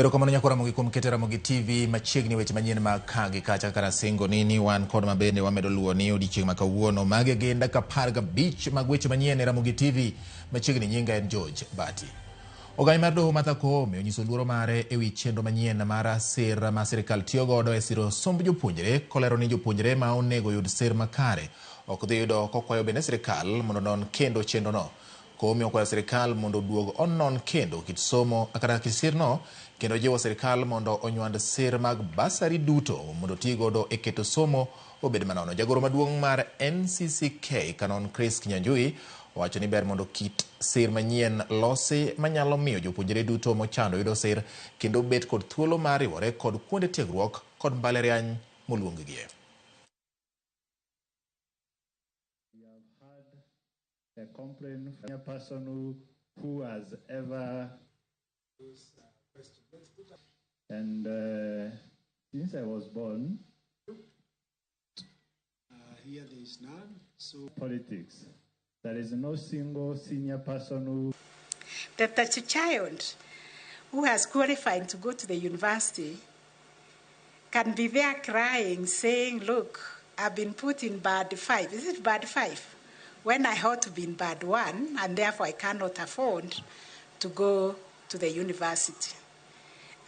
Erokamano nyakwa Ramogi kuom keto Ramogi TV machiegni weche manyien mag ka gi kacha kaka nasingo ni wan kod mabende wamedo luwo ni odiochieng' ma kawuono. Magi gin dakika 15 mag weche manyien e Ramogi TV machiegni. Nyinga en George Bati. Ogai mar doho Martha Koome onyiso luoro mare ewi chenro manyien mar sir ma sirikal tiyo godo e siro somb jopuonjre kolero ni jopuonjre ma onego yud sir makare ok dhi yudo kokwayo bende sirikal mondo onon kendo chenro no. Koome okwayo sirikal mondo oduog onon kendo kit somo kata kit sirno kendo jiwo sirikal mondo onywand sir mag basari duto mondo oti godo e keto somo obed manono. Jagoro maduong' mar NCCK Canon Chris Kinyanjui owacho ni ber mondo kit sir manyien losi manyalo miyo jopuonjre duto mochando yudo sir kendo bet kod thuolo mar riwore kod kuonde tiegruok kod mbalariany moluonggie. We have had a complaint from a person who has ever and since I was born, Here there is none. So politics. There is no single senior person who that the child who has qualified to go to the university can be there crying, saying, look, I've been put in band 5. Is it band 5? When I ought to be in band 1, and therefore I cannot afford to go to the university.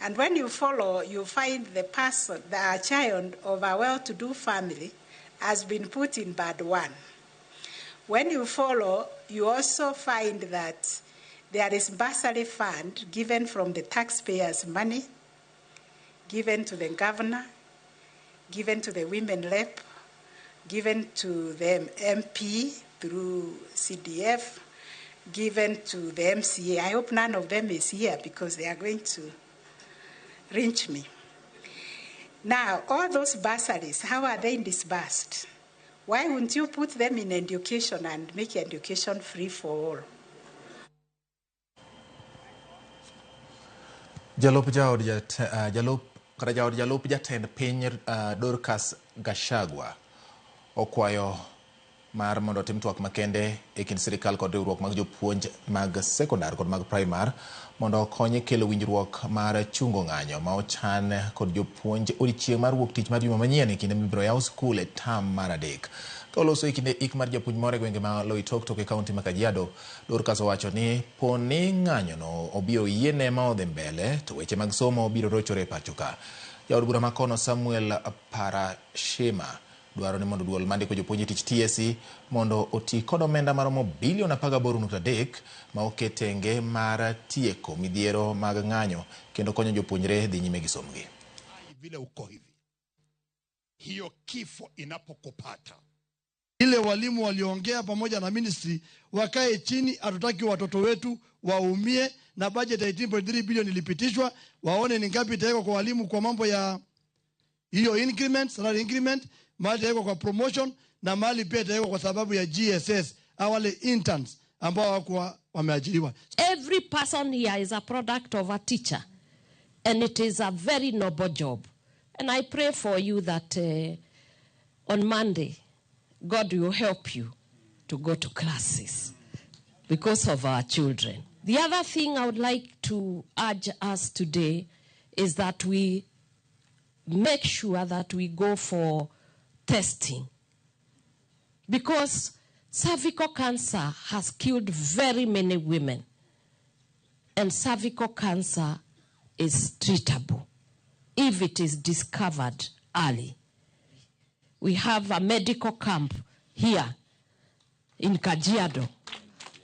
And when you follow, you find the person, the child of a well-to-do family has been put in band 1. When you follow, you also find that there is bursary fund given from the taxpayers' money, given to the governor, given to the women rep, given to the MP through CDF, given to the MCA. I hope none of them is here because they are going to lynch me. Now, all those bursaries, how are they disbursed? Why wouldn't you put them in education and make education free for all? Jalup jaod jalup kata jaod jalup jatend piny Dorcas Gachagua okwayo mar mondo otim twak makende e kind sirikal kod riwruok mag jopuonj mag sekondar kod mag primar mondo okony e kelo winjruok mar chungo ng'anyo ma ochan kod jopuonj odiochieng' mar wuok tich mar juma manyien e kinde mibiro yaw skul e tam mar 3. Ka oloso e kinde ik mar japuonj moro e gwenge ma Loitoktok e kaunti ma Kajiado, Dorcas owacho ni po ni ng'anyono obiro yiene ma odhi mbele to weche mag somo biro rochore e pacho ka. Jaod bura makono Samuel Parashima dwaro ni mondo duol mandiko jopuonj e tich TSC mondo oti kod omenda maromo bilion 18.3 ma oket tenge mar tieko midhiero mag ng'anyo kendo konyo jopuonjre dhi nyime gi somgi. Vile uko hivi, hiyo kifo inapokupata, ile walimu waliongea pamoja na ministry wakae chini, hatutaki watoto wetu waumie, na budget ya 18.3 billion ilipitishwa, waone ni ngapi itawekwa kwa walimu kwa mambo ya hiyo increment, salary increment, mahali itawekwa kwa promotion na mahali pia itawekwa kwa sababu ya GSS au wale interns ambao hawakuwa wameajiriwa. Every person here is a product of a teacher, and it is a very noble job. And I pray for you that on Monday, God will help you to go to classes because of our children. The other thing I would like to urge us today is that we make sure that we go for testing, because cervical cancer has killed very many women, and cervical cancer is treatable if it is discovered early. We have a medical camp here in Kajiado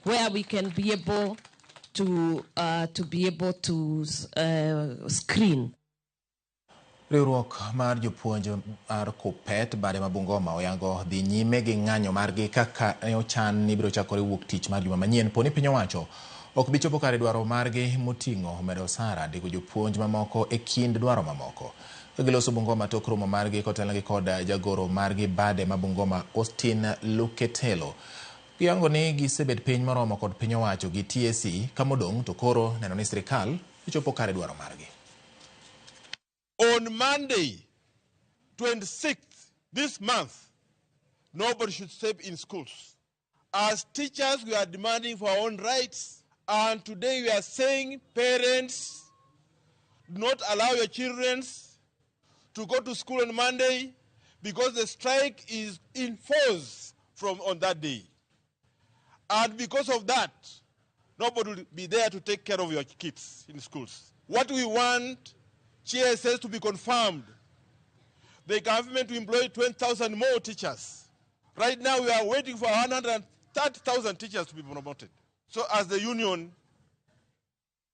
where we can be able to screen. Riwruok mar jopuonj mar Kuppet bade ma Bungoma oyango dhi nyime gi ng'anyo margi kaka ne ochan ni biro chakore wuok tich mar juma manyien po ni piny owacho ok bi chopo kare dwaro margi moting'o medo osara, ndiko jopuonj mamoko e kind dwaro mamoko. Ka giloso Bungoma tok romo margi kotelnegi kod jagoro margi bade ma Bungoma Austin Luketelo, giyango ni gisebet piny moromo kod piny owacho gi TSC kamodong' to koro neno ni sirikal ochopo kare dwaro margi. On Monday, 26th, this month, nobody should step in schools. As teachers, we are demanding for our own rights. And today we are saying, parents, Do not allow your children to go to school on Monday because the strike is in force from on that day. And because of that, nobody will be there to take care of your kids in schools. What we want, GSS to be confirmed. The government to employ 20,000 more teachers. Right now we are waiting for 130,000 teachers to be promoted. So as the union,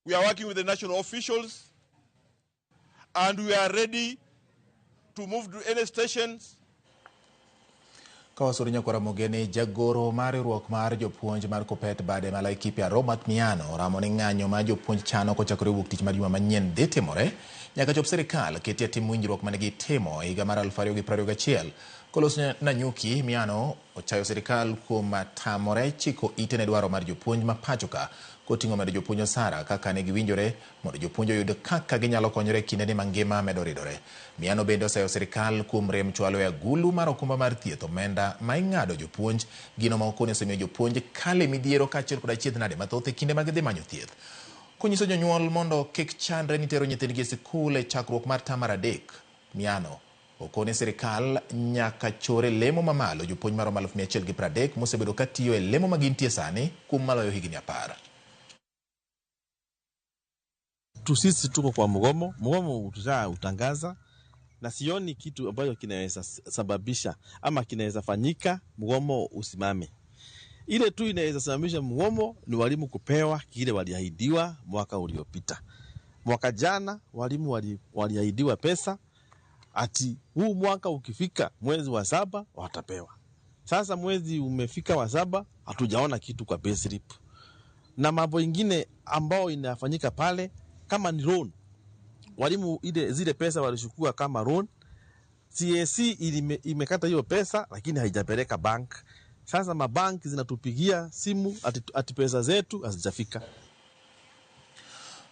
we are working with the national officials and we are ready to move to any stations. Ka wasoro nyakwara Mogeni, jagoro mar riwruok mar jopuonj mar Kuppet bade ma Laikipia Robert Miano oramo ni ng'anyo ma jopuonj chano kochakore wuok tich mar juma manyien dhi timore nyaka chop sirikal ketie tim winjruok mane gitimo e higa mar 2021. Koloso Nanyuki, Miano ochayo sirikal kuom tamore chiko ite ne dwaro mar jopuonj ma pacho ka koting'o medo jopuonj osara kaka ne giwinjore mondo jopuonj oyud kaka ginyalo konyore e kindeni ma ngima medo ridore. Miano bende oseyo sirikal kuom rem chwalo e agulu mar okumba mar thieth omenda ma ing'ado jopuonj, gino ma okoni osemiyo jopuonj kale midhiero kaachiel kod achiedh nade mathoth e kinde ma gidhi manyo thieth. Konyiso jonyuol mondo kik chandre ni tero nyithindgi e sikul e chakruok mar tam mar adek, Miano okoni sirikal nyaka chore lemo mamalo jopuonj maromo 130,000 mosebedo katiyo e lemo ma gintie sani kuom maloyo higni 10. Tu sisi tuko kwa mgomo, mgomo utangaza na sioni kitu ambayo kinaweza sababisha ama kinaweza fanyika mgomo usimame. Ile tu inaweza simamisha mgomo ni walimu kupewa kile waliahidiwa mwaka uliopita. Mwaka jana walimu waliahidiwa pesa ati huu mwaka ukifika mwezi wa 7 watapewa. Sasa mwezi umefika wa 7 hatujaona kitu kwa payslip. Na mambo ingine ambao inafanyika pale kama ni loan. Walimu ile zile pesa walichukua kama loan. CAC imekata hiyo pesa lakini haijapeleka bank. Sasa mabanki zinatupigia simu ati pesa zetu hazijafika.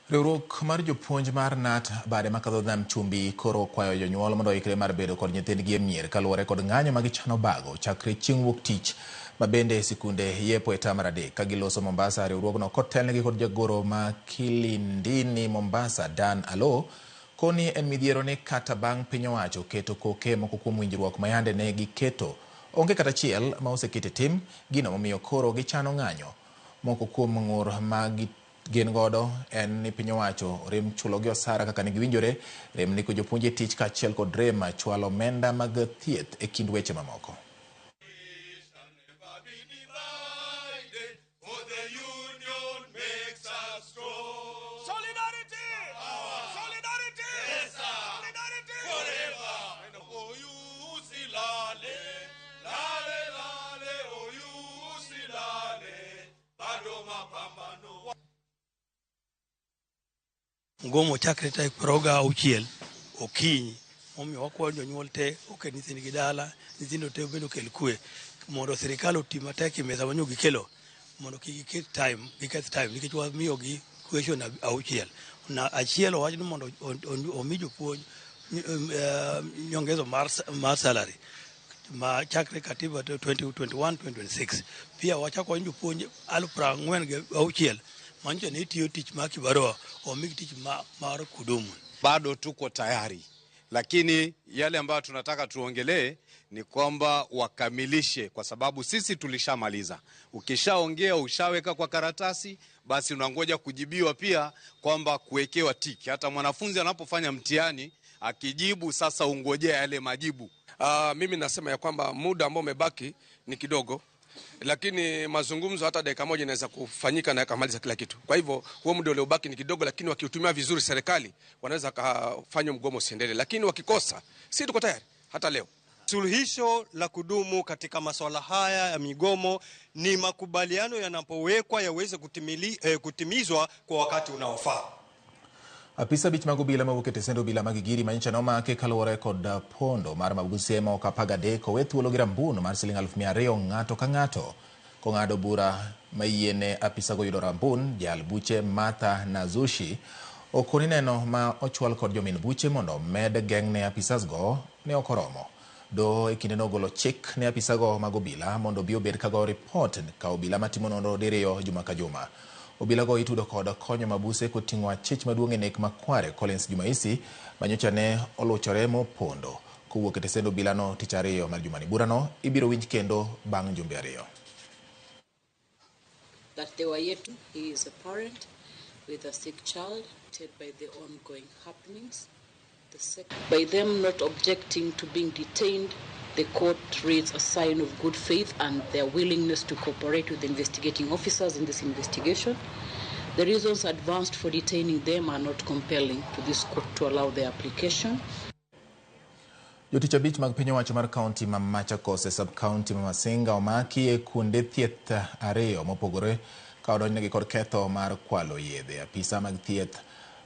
Riwruok mar jopuonj mar KNUT bade makadho nam chumbi koro kwayo jonyuol mondo oikre mar bedo kod nyithindgi e mier kaluwore kod ng'anyo ma gichano bago chakre chieng' wuok tich ma bende sikunde yepo e tam mar adek ka giloso Mombasa. Riwruogno kotelnegi kod jagoro ma Kilindini Mombasa Dan Alo koni en midhiero ni kata bang' piny owacho keto koke moko kuom winjruok ma yande ne giketo onge kata achiel ma osekete tim, gino momiyo koro gichano ng'anyo. Moko kuom ng'ur ma gin godo en ni piny owacho rem chulogi osara kaka ne giwinjore, rem ndiko jopuonj e tich kaachiel kod rem chwalo omenda mag thieth e kind weche mamoko. Mgomo chakre tarik 26 okinyi momiyo wakwayo jonyuol te oket nyithindgi dala, nyithindo te bende okel kwe mondo sirikal oti matek e mesa manyo gikelo mondo kik giket time, giketh time nikech wamiyogi question 6 na achiel owach ni mondo omi jopuonj nyongezo mar salary ma chakre katiba 2021 2026. Pia wachako wach jopuonj 46,000 manyiso ni tiyo tich mar kibarua omigi tich mar kudumu. Bado tuko tayari, lakini yale ambayo tunataka tuongelee ni kwamba wakamilishe, kwa sababu sisi tulishamaliza. Ukishaongea ushaweka kwa karatasi, basi unangoja kujibiwa pia kwamba kuwekewa tiki. Hata mwanafunzi anapofanya mtihani akijibu, sasa ungojea yale majibu. Mimi nasema ya kwamba muda ambao umebaki ni kidogo, lakini mazungumzo hata dakika moja inaweza kufanyika na yakamaliza kila kitu. Kwa hivyo huo muda uliobaki ni kidogo, lakini wakiutumia vizuri serikali wanaweza kufanya mgomo usiendelee, lakini wakikosa, si tuko tayari hata leo. Suluhisho la kudumu katika masuala haya ya migomo ni makubaliano yanapowekwa yaweze kutimizwa kwa wakati unaofaa. Apisa abich mag obila mawuok e tesend obila mag Gigiri manyocha nomaki kaluwore kod pondo mar mabuse ma ok 13 owe thuolo gi rambun mar siling 200,000 ng'ato ka ng'ato. Kong'ado bura mayiene apisago yudo rambun, jal buche Martha Nazushi okoni neno ma ochwal kod jomin buche mondo med geng'ne apisasgo ne ok oromo. Doho e kinde nogolo chik ne apisago mag obila mondo obi obed kagoyo ripot ka obila matimo nonro diriyo juma ka juma. Obilago itudo kod konyo mabuse koting'o achich maduong' e nek makware Collins Jumaisi manyocha ne oluchore mopondo kowuok e tesend obilano tich ariyo mar jumani. Burano ibiro winj kendo bang' jumbe ariyo. That they were yet to, he is a parent with a sick child, by the ongoing happenings. The second, by them not objecting to being detained, the court reads a sign of good faith and their willingness to cooperate with the investigating officers in this investigation. The reasons advanced for detaining them are not compelling to this court to allow their application. Jotich abich mag piny owacho mar kaunti ma Machakos e sub-kaunti ma Masinga omaki e kuonde thieth ariyo mopogore ka odonjnegi kod ketho mar kwalo yedhe. Apisa mag thieth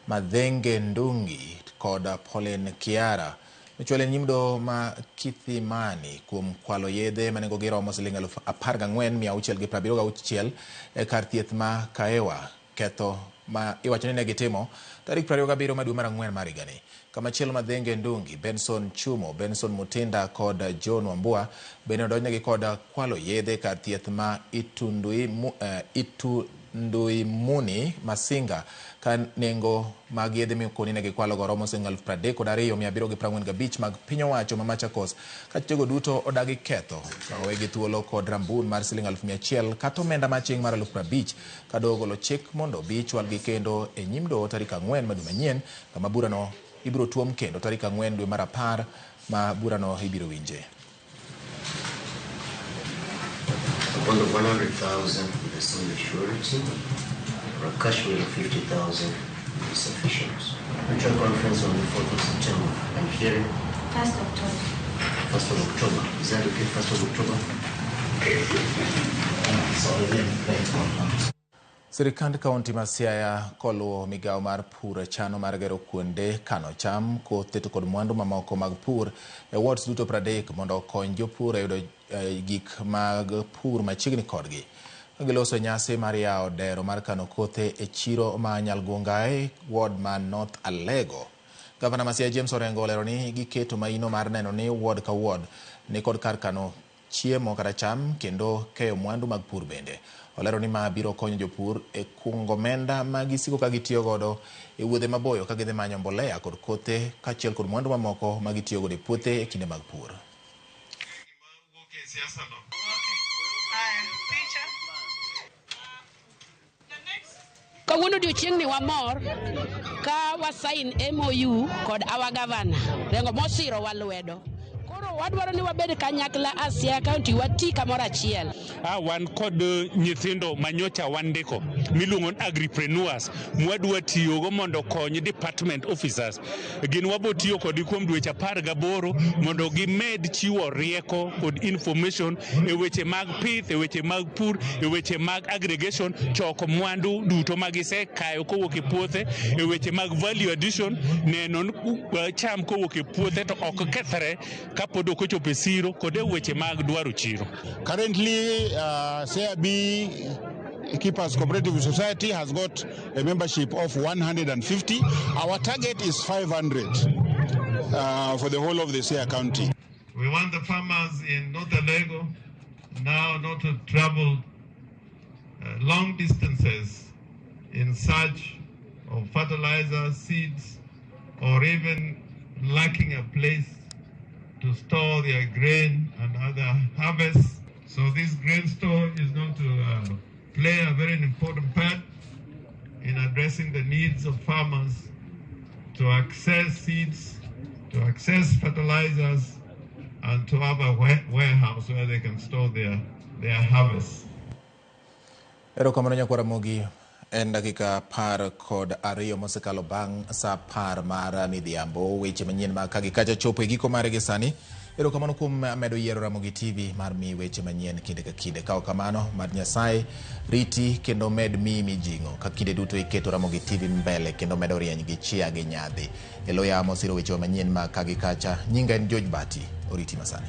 Madhenge Ndungi kod Pauline Kiara nochwalo e nyim doho ma Kithimani kuom kwalo yedhe ma nengogi romo siling 14,676 e kar thieth ma Kaewa. Ketho ma iwacho ni ne gitimo tarik 27 ma dwe mar ang'wen mar higani. Kamachielo Madhenge Ndungi, Benson Chumo, Benson Mutinda kod John Wambua bende odonjnegi kod kwalo yedhe kar thieth ma Itunduimuni Masinga ka nengo mag yedhe mikoni ne gikwalogo romo siling 32,745 mag piny owacho ma Machakos ka jogo duto odagi ketho ka owegi thuolo kod rambun mar siling 100,000 kata omenda maching mar 50,000 ka doho ogolo chik mondo obi chwalgi kendo e nyim doho tarik 4 ma dwe manyien kama burano ibiro tuom kendo tarik 4 dwe mar 10 ma burano ibiro winje. A bond of 100,000 with a single surety or a cash bail of 50,000 is sufficient. Virtual conference on the 4th of September. I'm hearing 1st October. 1st of October. Is that okay? 1st of October? Sirikand kaunti ma Siaya koluwo migawo mar pur chano mar gero kuonde kano cham, kothe to kod mwandu mamoko mag pur e wards duto 30 mondo okony jopur e yudo gik mag pur machiegni kodgi. Ka giloso nyasi mar yawo dero mar kano kothe e chiro ma Nyalgungai, ward ma North Alego. Gavana ma Siaya James Orengo olero ni giketo maino mar neno ni ward ka ward ni kod kar kano chiemo kata cham kendo keyo mwandu mag pur bende. Olero ni ma biro konyo jopur e kungo omenda ma gisiko ka gitiyo godo e wuodhe maboyo ka gidhi manyo mbolea kod kothe kaachiel kod mwandu mamoko ma gitiyo godo e puothe e kinde mag pur. Kawuono odiochieng'ni wamor ka wasain MOU kod our governor Rengo mosiro wa lwedo. Koro wadwaro ni wabed kanyakla as Siaya County wati kamoro achiel. Wan kod nyithindo manyocha wandiko miluongo ni agripreneurs mwadwa tiyogo mondo okony department officers. Gin wabo tiyo kodgi kuom dweche 18 mondo gimed chiwo rieko kod information e weche mag pith, e weche mag pur, e weche mag aggregation, choko mwandu duto magisekayo kowuok e puothe, e weche mag value addition, neno ni cham kowuok e puothe to ok kethre kapod ok ochopo e siro, kod e weche mag dwaro chiro. Currently, Siaya Beekeepers Cooperative Society has got a membership of 150. Our target is 500 for the whole of the Siaya County. We want the farmers in North Alego now not to travel long distances in search of fertilizer, seeds, or even lacking a place to store their grain and other harvests. So this grain store is going to play a very important part in addressing the needs of farmers to access seeds, to access fertilizers, and to have a warehouse where they can store their harvests. Erokamano nyakwara Ramogi. En dakika 12 mosekalo bang' sa 10 mar midhiambo. Weche manyien mag ka gi kacha chopo e giko mare gi sani. Erokamano kuom medo yiero Ramogi TV mar mi weche manyien kinde ka kinde. Ka ok kamano, mad Nyasaye riti kendo med miyi mijing'o ka kinde duto iketo Ramogi TV mbele kendo medo rieny gi chia gi nyadhi. E lo yamo siro weche manyien mag ka gi kacha. Nyinga en George Bati. Oriti masani.